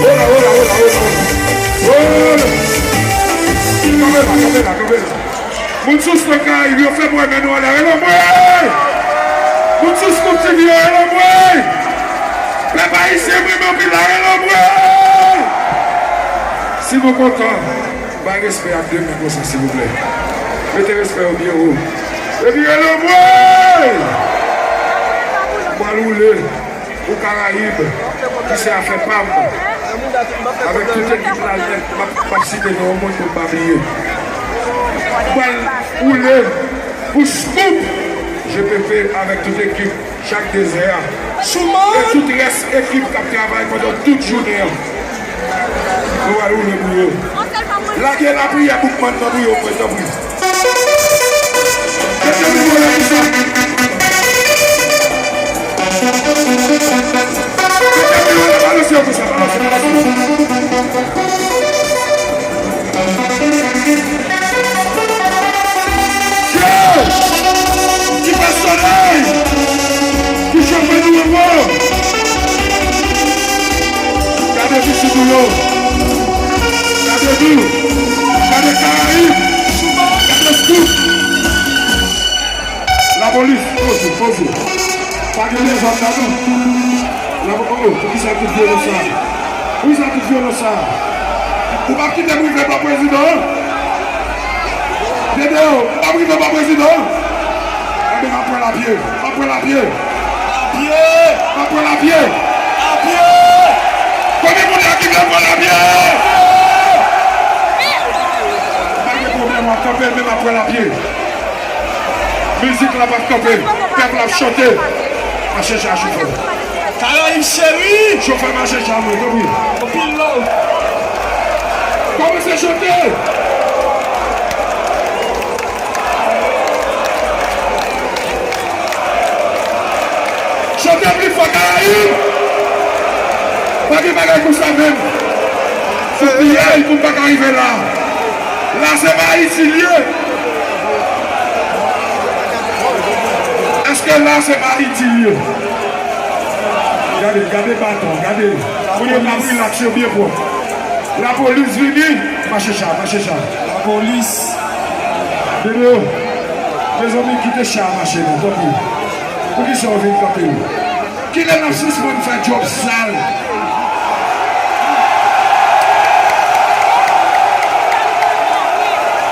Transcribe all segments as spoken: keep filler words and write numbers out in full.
Hola, hola, hola, hola, hola. Hola. Kanpe la, kanpe la, kanpe la. Moun sou Stan Karayib yo, fè m wè men nou anlè, rele anmwe! Moun sou Scoop T V yo, rele anmwe! Pèp ayisyen, m renmen anpil la, rele anmwe! Si nou kontan, bay respè ak de men konsa, silvouplè. Mete respè yo byen wo. Epi rele anmwe! M pral woule. Pou Karayib, ki se afè pa m. Avèk tout ekip la nèt, m ap, m ap site non yon moun pou m pa bliye. M pral woule pou Scoop, G P P, avèk tout ekip, chak dezè a. E tout rès ekip k ap travay pandan tout jounen an. Nou pral woule pou yo. Lage lapriyè Boukman nan pou yo, mwen, tanpri. Mete men yo la konsa. Mete men yo la, balanse yo konsa, balanse, balanse. Dye! Ti pè solèy! Ki chofè nou ankò! Gade pitit nou yo! Gade nou! Gade Karayib! Gade Scoop! Lapolis, poze, poze. Pa gen dezòd la non. Lapo-, oh, oh, poukisa tout vyolans sa? Poukisa tout vyolans sa? Ou p ap kite m rive bò prezidan an? Dede, ou p ap rive bò prezidan an? Enben, m ap pran lapye. M ap pran lapye. Lapye! M ap pran lapye. Lapye! Konbyen moun la ki vle pran lapye? Pa gen pwoblèm, w ap kanpe, men m ap pran lapye. Mizik la p ap kanpe, pèp la ap chante. Mache chè a, chofè. Karayib cheri! Chofè, mache chè a, mwen, tanpri. Anpil love. Kòmanse chante! Chante pli fò, Karayib! Pa gen bagay konsa menm. Fouti yay pou m pa ka rive la. La se pa Ayiti l ye. Èske la se pa Ayiti l ye? Gade, gade baton, gade. Moun yo ap rilaks, yo byen pwòp. Lapolis vini, mache chè a, mache chè a. Lapolis. Dede, mezanmi, kite chè a mache non, tanpri. Poukisa w vin kanpe? Kilè n ap sispann fè djòb sal?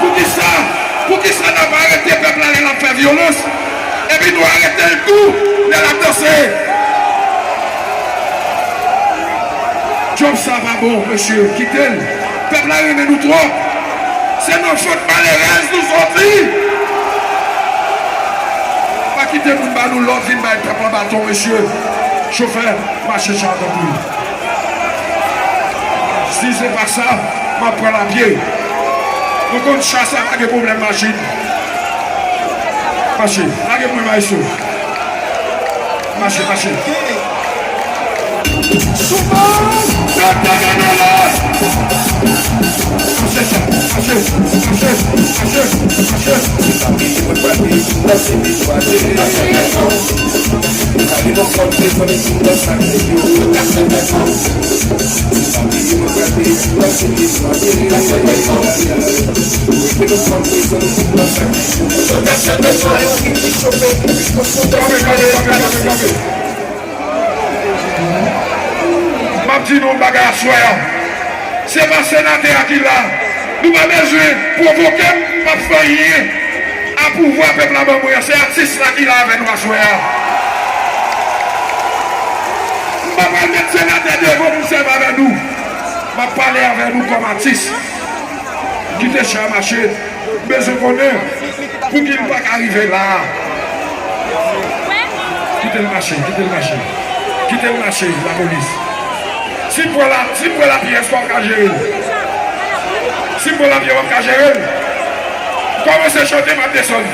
Poukisa? Poukisa n ap arete pèp la lè l ap fè vyolans, epi nou arete l tou lè l ap danse? Djòb sa pa bon, mesye, kite l. Pèp la renmen nou twòp. Se nan fòt malerèz nou sòti. Pa kite moun ba nou lòd vin bay pèp la baton, mesye. Chofè, mache chè a, tanpri. Si se pa sa, m ap pran lapye. Nou konn chè sa pa gen pwoblèm machin. Mache, lage mwen, maestro. Mache, mache. Souvan, pèp la gade la. Mache, mache, mache, mache, mache. M ap di nou yon bagay aswè a. Se pa senatè a ki la. Nou pa bezwen pwovoke m, m ap fè anyen. A pouvwa pèp la ban mwen an, se atis la ki la avè nou aswè a. M pa pral met senatè devan pou l sèvi avè nou. M ap pale avè nou kòm atis. Kite chè a mache. M bezwen konnen pouki l pa ka rive la a. Kite l mache, kite l mache. Kite l mache, lapolis. Si m pran la, si m pran lapye, èske w ap ka jere l? Si m pran lapye, w ap ka jere l? Kòmanse chante, m ap desann.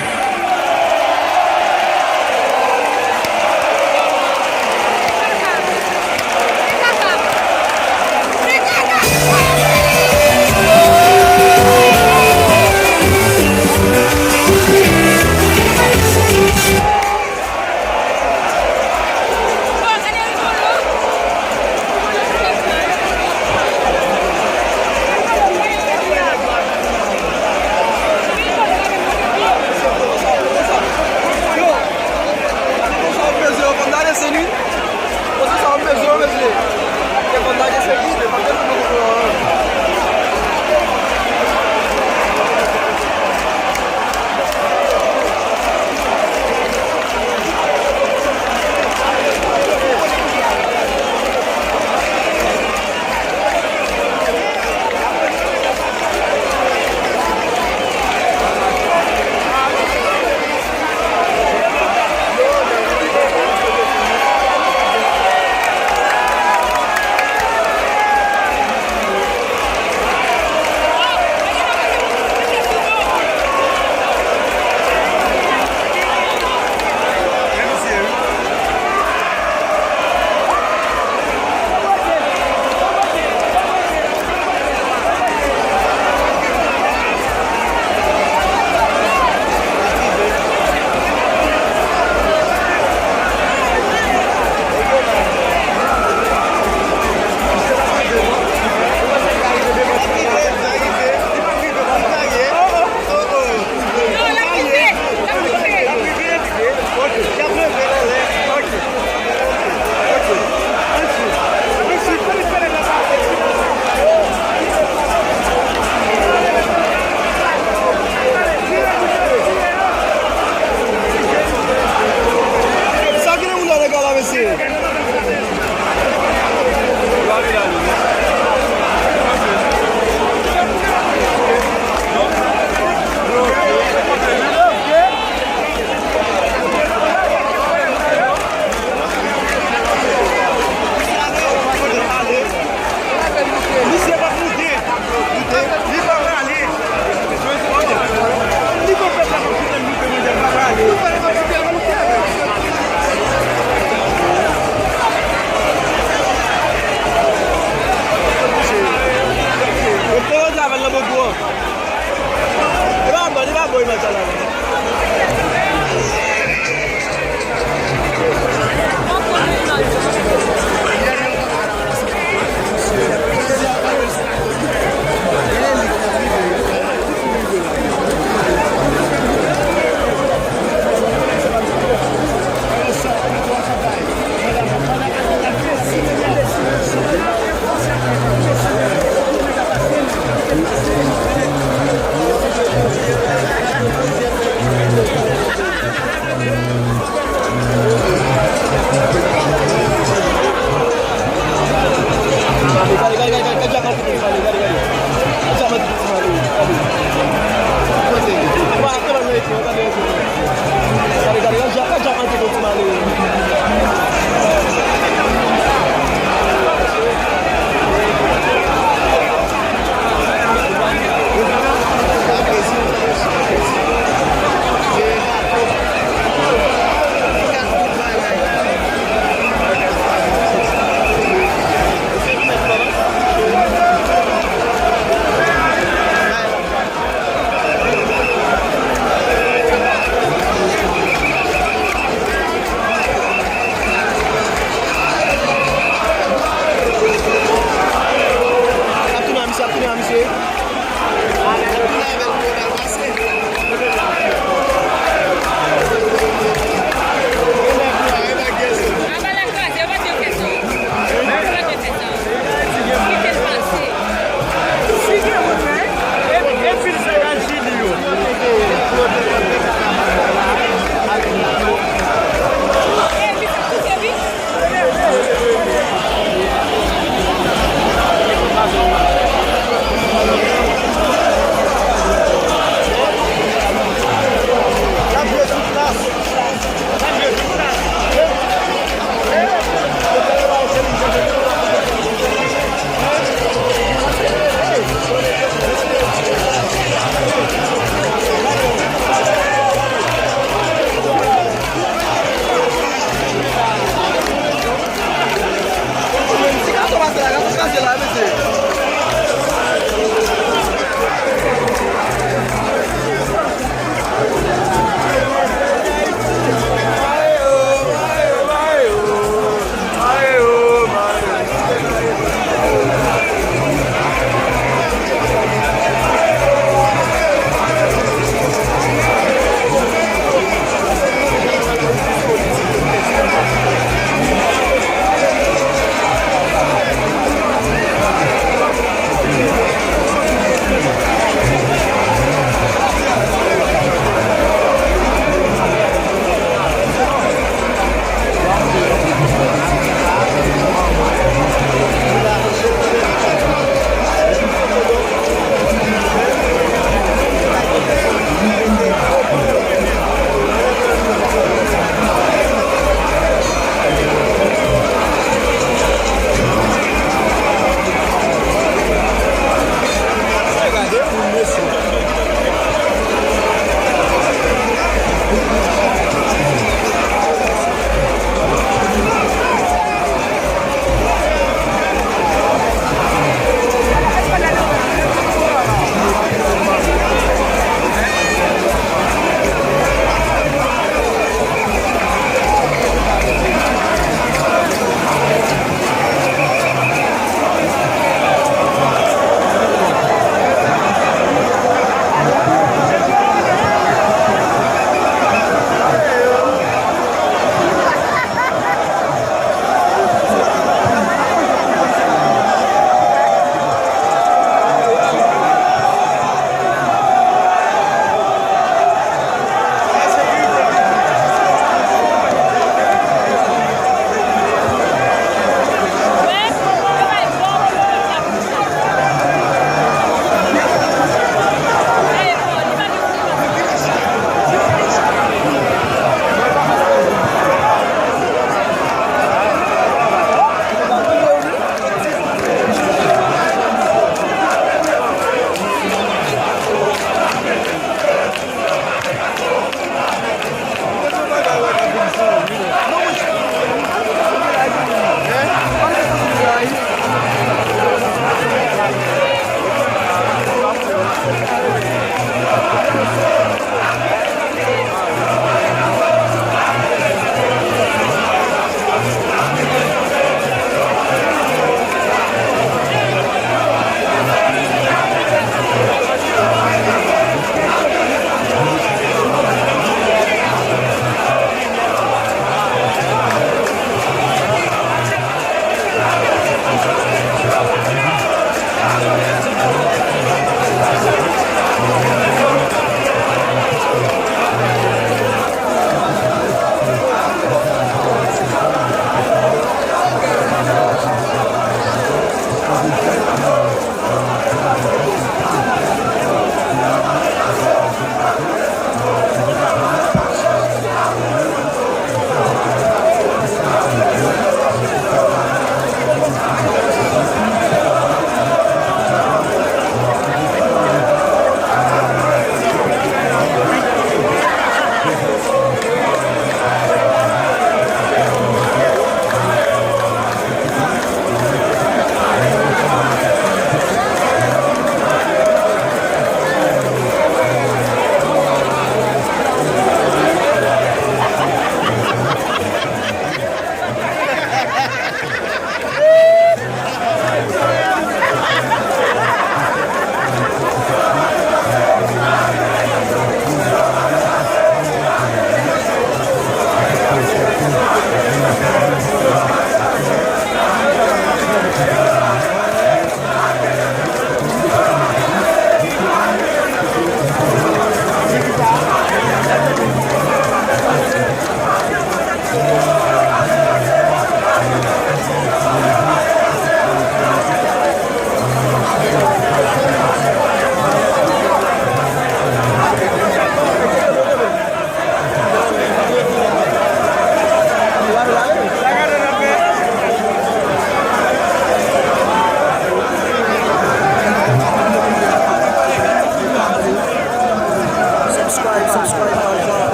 mesye.